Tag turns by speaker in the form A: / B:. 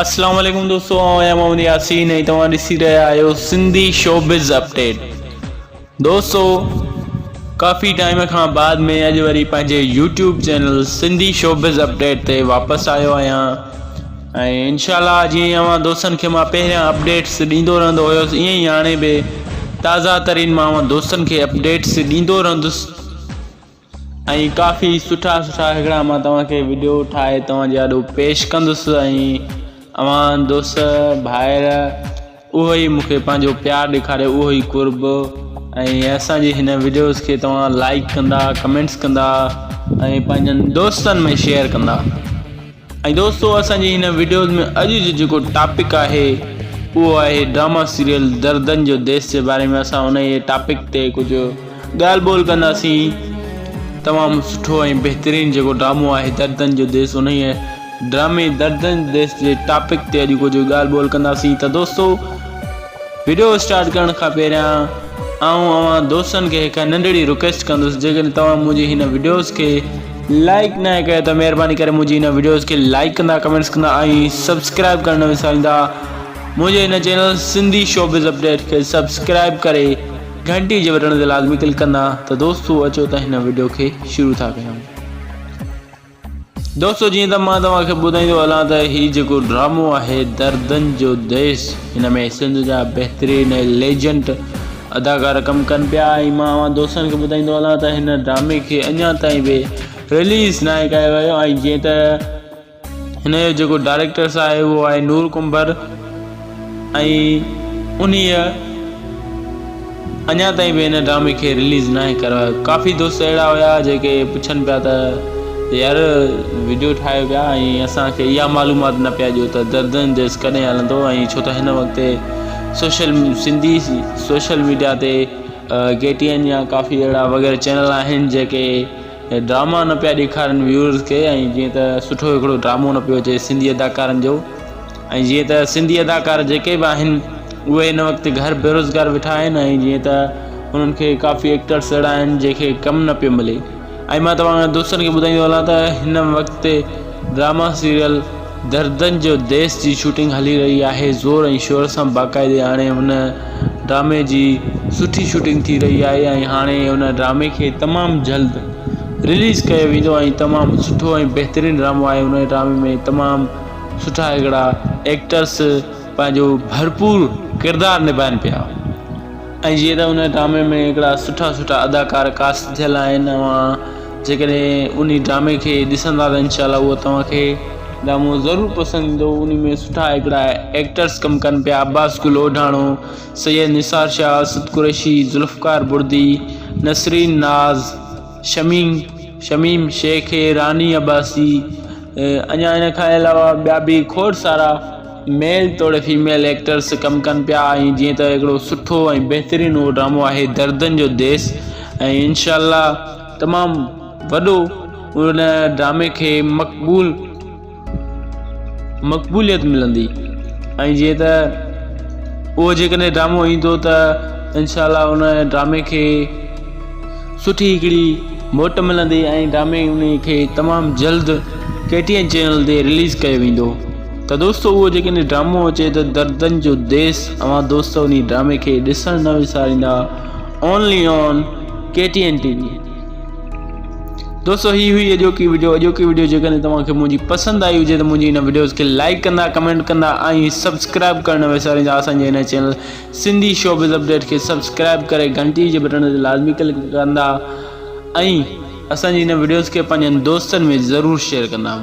A: اسلام عليڪم دوستو آئون آهيان محمد ياسين ۽ توهان ڏسي رهيا آهيو سنڌي شوبز اپڊيٽ دوستو ڪافي ٽائيم کان بعد ۾ اڄ وري پنهنجي YouTube channel Sindhi showbiz update تي واپس آيو آهيان ۽ انشاء الله جيئن اوهان دوستن کي مان پهريان اپڊيٽس ڏيندو رهندو هيس ائين ئي هاڻي به تازا ترين مان اوهان دوستن کي اپڊيٽس ڏيندو رهندس ۽ ڪافي سٺا سٺا هڪڙا مان توهان کي وڊيو ٺاهي توهان جي آڏو پيش ڪندس ۽ اوهان دوست ڀائر اهو ئي مون کي پنهنجو پيار ڏيکاريو اهو ئي قرب ۽ اسان جي هن وڊيوز کي توهان لائڪ ڪندا ڪمينٽس ڪندا ۽ پنهنجن دوستن ۾ شيئر ڪندا. ۽ دوستو اسان جي هن وڊيوز ۾ اڄ جو جيڪو ٽاپڪ آهي اهو آهي ڊراما سيريل دردن جو ديس جي باري ۾ اسان انهي ٽاپڪ تي ڪجهه ڳالهه ٻولهه ڪنداسين تمام سٺو ۽ بهترين جيڪو ڊرامو آهي دردن جو ديس انهي ڊرامي دردن جو ديس جي ٽاپڪ تي اڄ ڪجهه ڳالهه ٻولهه ڪنداسين ته دوستو وڊيو اسٽارٽ ڪرڻ کان پهريان آئون اوهان دوستن کي هڪ ننڍڙي رڪويسٽ ڪندس جيڪڏهن توهان منهنجي هن وڊيوز کي لائڪ ناهي ڪيو ته مهرباني ڪري منهنجي هن وڊيوز کي لائڪ ڪندا ڪمينٽس ڪندا ۽ سبسڪرائب ڪرڻ نه وساريندا منهنجي هن چينل سنڌي شوبز اپڊيٽ کي سبسڪرائب ڪري گهنٽي جي بٽڻ تي لازمي ڪلڪ ڪندا ته دوستو اچو ته هن وڊيو کي شروع ٿا ڪيون. دوستو جيئن ته مان توهان کي ٻڌائيندو هلان ته هي جيڪو ڊرامو آهي دردن جو ديس هن ۾ سنڌ جا بهترين ۽ ليجنڊ اداڪار ڪم ڪن پيا ۽ مان اوهان دوستن کي ٻڌائيندو هلان ته هن ڊرامي کي اڃا تائين به رليز ناهي ڪيو ويو ۽ جيئن ته هن جو جيڪو ڊائريڪٽرس آهي اهو آهي نور ڪنڀر ۽ انهيء اڃا تائين به هن ڊرامي کي رليز ناهي ڪرايو ڪافي دوست اهڙا هيا جيڪي پڇن پيا ته يار وڊيو ٺاهيو پيا ۽ اسان کي اها معلومات نه پيا ڏيو ته دردن ديس ڪڏهن هلندو ۽ ڇو ته هن وقت سوشل سنڌي سوشل ميڊيا تي ڪي ٽي اين يا ڪافي اهڙا وغيره چينل آهن جيڪي ڊراما نه پيا ڏيکارن ويورز کي ۽ جيئن ته سٺو هڪڙو ڊرامو نه پيو اچي سنڌي اداڪارن جو ۽ جيئن ته سنڌي اداڪار جيڪي به آهن اهي هن وقت گهر بيروزگار ويٺا آهن ۽ جيئن ته انهن کي ڪافي ايڪٽرس اهڙا آهن جنهن کي ڪم نه پيو ملي ۽ مان توهان دوستن کي ٻڌائيندو هلان ته هن وقت ڊراما سيريل دردن جو ديس جي شوٽنگ هلي رهي آهي زور ۽ شور سان باقاعدي هاڻي هن ڊرامي جي سٺي شوٽنگ ٿي رهي آهي ۽ هاڻي هن ڊرامي کي تمام جلد رليز ڪيو ويندو ۽ تمام سٺو ۽ بهترين ڊرامو آهي ان ڊرامي ۾ تمام سٺا هڪڙا ايڪٽرس پنهنجو ڀرپور ڪردار نڀائن پيا ۽ جيئن ته ان ڊرامي ۾ هڪڙا سٺا سٺا اداڪار ڪاسٽ ٿيل آهن اوهان جيڪڏهن ان ڊرامي کي ڏسندا ته انشاء الله اهو توهان کي ڊرامو ضرور پسند ايندو ان ۾ سٺا هڪڙا ايڪٽرس ڪم ڪن پيا عباس گل اوڍاڻو سيد نثار شاهه اسد قريشي ذوالفقار بڙدي نسرين ناز شميم شميم شيخ راني عباسي اڃا ان کان علاوه ٻيا به کوڙ سارا ميل توڙي فيميل ايڪٽرس ڪم ڪن پيا ۽ جيئن ته هڪڙو سٺو ۽ بهترين اهو ڊرامو آهي دردن جو ديس ۽ انشاء الله تمام وڏو ان ڊرامي کي مقبول مقبوليت ملندي ۽ جيئن ته اهو جيڪڏهن ڊرامو ايندو ته انشاء الله ان ڊرامي کي سٺي هڪڙي موٽ ملندي ۽ ڊرامي ان کي تمام جلد ڪي ٽي اين چينل تي رليز ڪيو ويندو ته دوستو اهو جيڪڏهن ڊرامو اچي ته دردن جو ديس اوهان دوست ان ڊرامي کي ڏسڻ نه وساريندا only on K T N T V. دوستو هي هئي اڄوڪي وڊيو اڄوڪي وڊيو جيڪڏهن توهان کي منهنجي پسند آئي هجي ته منهنجي هن وڊيوز کي لائڪ ڪندا ڪمينٽ ڪندا ۽ سبسڪرائب ڪرڻ نه وساريندا اسان جي هن چينل سنڌي شوبز اپڊيٽ کي سبسڪرائب ڪري گهنٽي جي بٽڻ تي لازمي ڪلڪ ڪندا ۽ اسان جي هن وڊيوز کي پنهنجن دوستن ۾ ضرور شيئر ڪندا.